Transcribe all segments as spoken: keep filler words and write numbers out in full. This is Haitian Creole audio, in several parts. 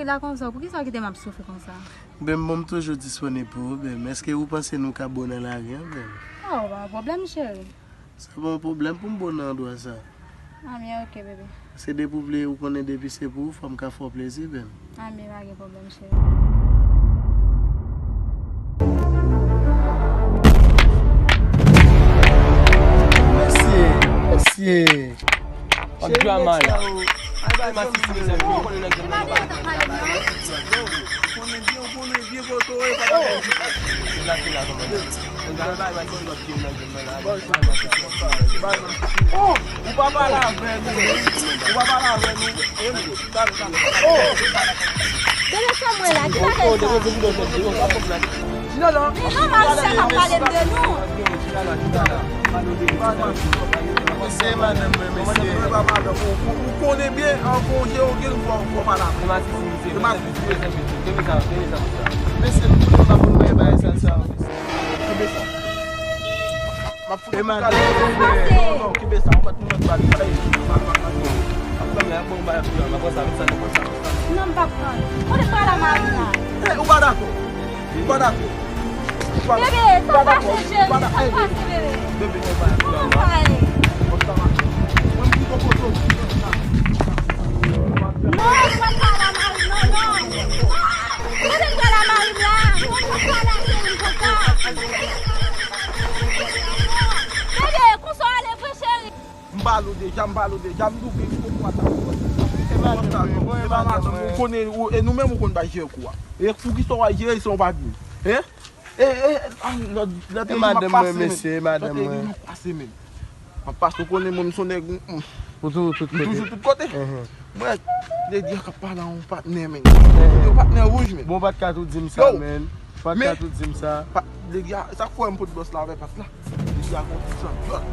La konsa, poukisa w kite m ap soufri konsa? Ben, bon, m toujou disponib pou ou, ben. Èske ou panse nou ka bon nan lari an, ben? Oh, pa pwoblèm, cheri. Sa pa yon pwoblèm pou m bon nan andwa sa. Anben, ok, bebe. Se depi w vle, ou konnen depi se pou ou, fò m ka fè w plezi, ben. Anben, pa gen pwoblèm, cheri. Mesye, mesye. Cheri, nèg sa yo. Ay, bay mati ti mizè, ou konnen nèg yo nan pale. Konnen byen, ou konnen byen, poto, e pa ta. Sila, sila, kòman? Nèg yo bay mati ti lòt. Oh, ou pa pale avè nou, wi. Ou pa pale avè nou. Oh. Bebe, sa mwen la, ki bagay sa? Non, non, Marisa pa pale de nou. Se madanm mwen, mesye. Ou konnen byen, an konje, ou gen fò, fò pale avè. Mesye, nou pa konn mwen bagay sa, sa. Kenbe sa. M ap fout ou kalòt. Non, non, kenbe sa. Ou mèt nou mèt bal. Ey, m ap pran, m ap pran, m ap pran, m ap pran sa, met sa, met sa, met sa. Non, m p ap pran. Kote pral a mari la? Ey, ou pa dakò? Ou pa dakò? Ou pa dakò? Bebe, sa pase, cheri, sa pase, bebe. Bebe, non, pa. Kòman sa ye? Kòman sa mache? Mwen, m pito kote w. Non, ou pa pral a mari, non, non. Kote m pral a mari m la? Mwen pa pral a cheri m konsa. Bebe, konsa w ale vre, cheri? M pale w deja, m pale w deja, m di w ke fò w ata w. E pa madanm mwen, e pa madanm mwen. Ou konnen, ou, e nou menm ou konn bay jere kou a. E poukisa w al jere san w pa di m? Hein? E, e, a, lòt, lòt jou m ap pase, men. E madanm mwen, mesye, e madanm mwen. Lòt jou m ap pase, men. M ap pase, ou konnen mwen, m se yon nèg, m, m. Ou toujou tout kote. M toujou tout kote. Mwen, nèg yo k ap pale a yon patnè, men. Yon patnè wouj, men. Bon, ou pa t ka tou di m sa, men. Ou pa t ka tou di m sa. Nèg yo, sa k fè m pot bòs la avè pat la. Nèg yo gon ti santyòl.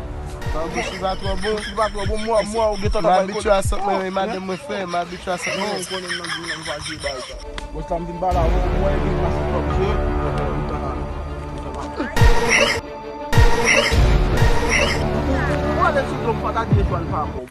Bouch li pa twò bon. Bouch li pa twò bon, mwen, mwen, ou gentan ta bay kote. M abitye a sant mwen, men madanm mwen frè, m abitye a sant mwen. Non, ou konnen nan di nan m pa jwe bagay sa. Bòs la m vin pale avè w, mwen vin pase twòp je. Ou ale sou do m, pa ta di etwal pa bon.